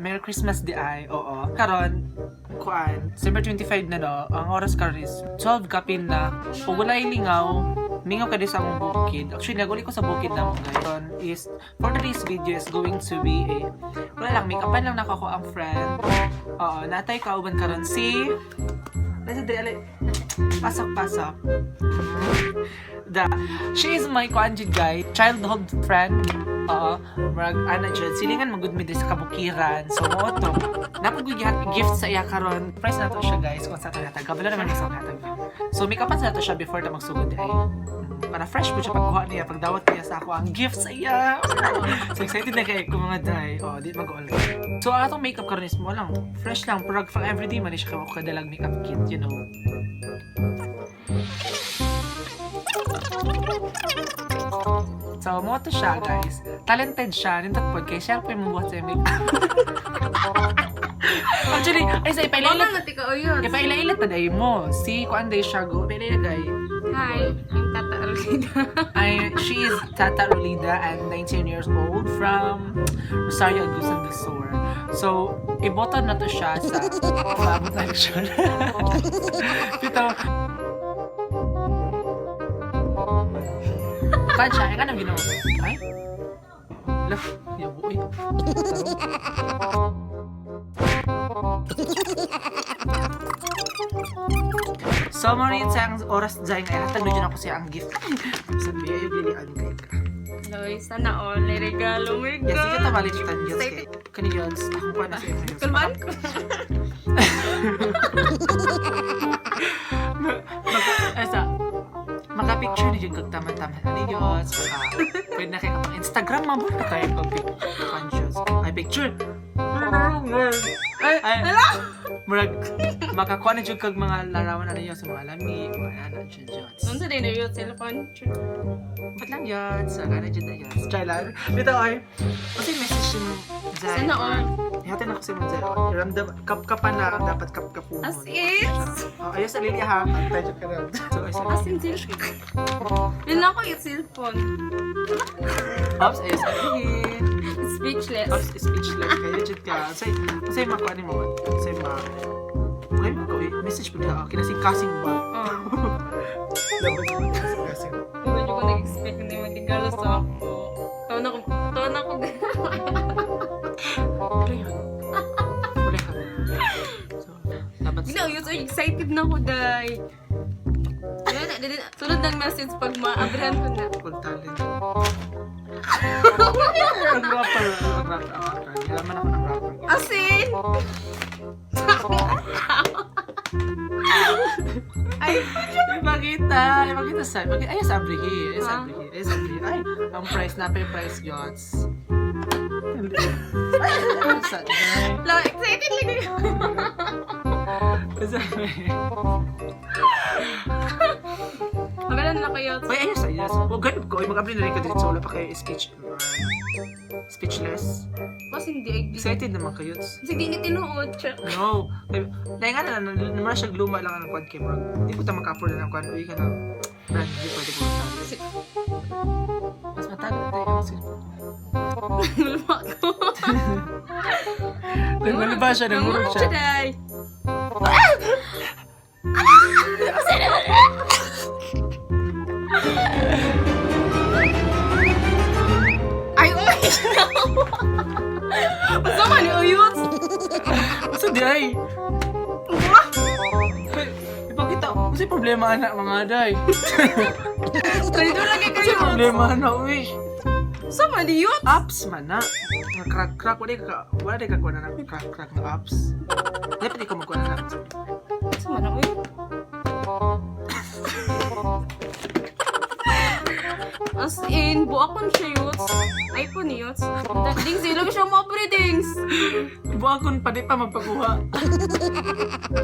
Merry Christmas di ay. Oo. Karon, kuan, December 25 na, no. Ang oras karon is 12 kapin na. Ug walay lingaw, mingaw ka di sa among bukid. Actually, naguli ko sa bukid na mo, guys. Karon is, for today's video is going to be a, wala lang, make-upan lang nako ko ang friend. Oo, natay kauban karon si, Nasa dali, alay. Pasok, pasok. She is my kuan jud, guy, childhood friend. Oo, murag ana jud, silingan magud mi diri sa kabukiran. So mo to. Napag gift sa iya karon. Price na to siya, guys, kung sa hatag. Kabalo naman sa hatag. So make upan sa to siya before ta magsugod ay. Para fresh po siya pagkuha niya, pagdawat niya sa ako ang gift sa iya. So excited na kay ko, mga day. Oh, di mag-all. So ang atong makeup karon is mo lang, fresh lang, pero for everyday man ni siya kay kadalag makeup kit. So, mo to siya, guys. Talented siya. Nindot po, kay siya po yung mabuhat sa makeup. Actually, ay sa Mama ipailaila. na tika uyot. Ipailaila taday mo. Si kuan day siya go. Ipailaila day. Hi, I'm Tata Arlida. I, she is Tata Rolida and 19 years old from Rosario, Agusan del Sur. So, iboto na to siya sa paabot na siya. Dito. Kan siya, ay kanang ginawa. Ay? Lah, yabo eh. Taro. So, mo rin sa ang oras dyan, ay hatag na dyan ako siya ang gift. Sabi, ay, lilian kay ka. Loy, sana all may regalo. My Yes, God. sige ta balik tan yes kay. Excited. Kani yun, akong kuha na sa inyo. Kalmaan ko. Ay, sa maka-picture ni jud kag taman-taman ani yun. Maka pwede na kay ka pang Instagram mabot na kayo pag conscious. Ay, picture. Ay, Ay, hala! Murag makakuha na jud kag mga larawan ani yun sa mga lami, mga ana jud yun. Unsa din na yung cellphone? Ba't lang yun? Sa gana jud na yun. Try lang. Dito ay. Kasi message yung Zay. Sana all. Ihatid ako sa mga Zay. Ramdam, kap-kapan na dapat kap-kapunon. As is. Oh, ayos sa Lily ha. Pantay jud ka rin. So, ay sa As in cellphone. Yun lang ko yung cellphone. Ops, ayos sa Lily. Speechless. Ops, speechless. Kayo jud ka. Say makuha ni mo. Say ma. Okay mo ko eh. Message po ka. Okay na si kasing ba? Oh. Laban si kasing kasing. Di ba ko nag-expect na yung magregalo sa ako. Taon ako, taon ako. Wala yun. Wala ka. So, dapat Ginaw, yun. So excited na ko, day. Wala na, dili na. Sunod ng message pag maabrihan ko na. Pag talent. Ang rapper. Ang rapper. Ang rapper. Hiraman ako ng rapper. As in! Ay, Ipakita! Ipakita sa... Ipakita, ay, sa abrihi. Ay, sa Ah. abrihi. Ay, sa abrihi. Ay, ang price na pa price, yots. Ay, sa... la, excited lang ako. Sa abrihi. Magalan na kayo. Uy, ayos, ayos. Huwag ganun ko. Ay, mag-abri na rin ka dito. Wala pa kayo speech... speechless. Mas hindi, ay, di. Excited naman kayo. Kasi di ni tinuod. Check. No. Dahil nga na, naman siya gluma lang ang quad camera. Hindi ko ta maka-afford na ng quad. Uy ka na. Brand new, pwede ko matalo. Mas matalo tayo ang cellphone. Luma ko. Nangulog ba siya? Nangulog siya. Day. Ay, uy! Basta man ni Uyot! Basta di ay. Ay, ipakita. Kasi problema anak mga day. Traitor lagi Kasi kayo! problema anak, uy. Sa man ni Uyot? Apps man na. Nga crack crack. Wala ka wala ka kuha na ng crack crack na apps. Dapat ikaw magkuha na ng apps. Sa man ang Uyot? As in, buakon siya yuts. iPhone yuts. Dings, ilog siya mo dings. Buakon pa di pa magpakuha.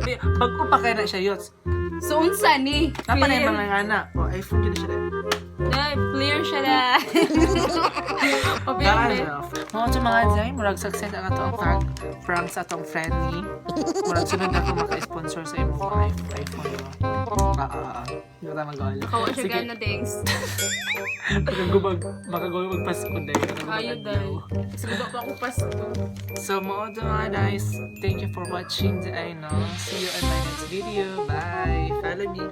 Di, bago pa kaya na siya yots. So, unsa ni? Napa na yung mga ngana. Oh, iPhone yun na siya. Day, clear siya na. Daan Papel. na. Mga sa mga day, murag success ang atong tag prank sa atong friend ni. Murag sunod na ako maka-sponsor sa imong mga iPhone mo. Ah, ah, ah. Hindi ko tama mag Kawa siya Sige. gana, dings. Makagubag Pasko, day. Makagubag Ayo, adlaw. day. Siguba pa ako Pasko. So, mao to, mga guys. Thank you for watching the I know. See you on my next video. Bye. Follow me.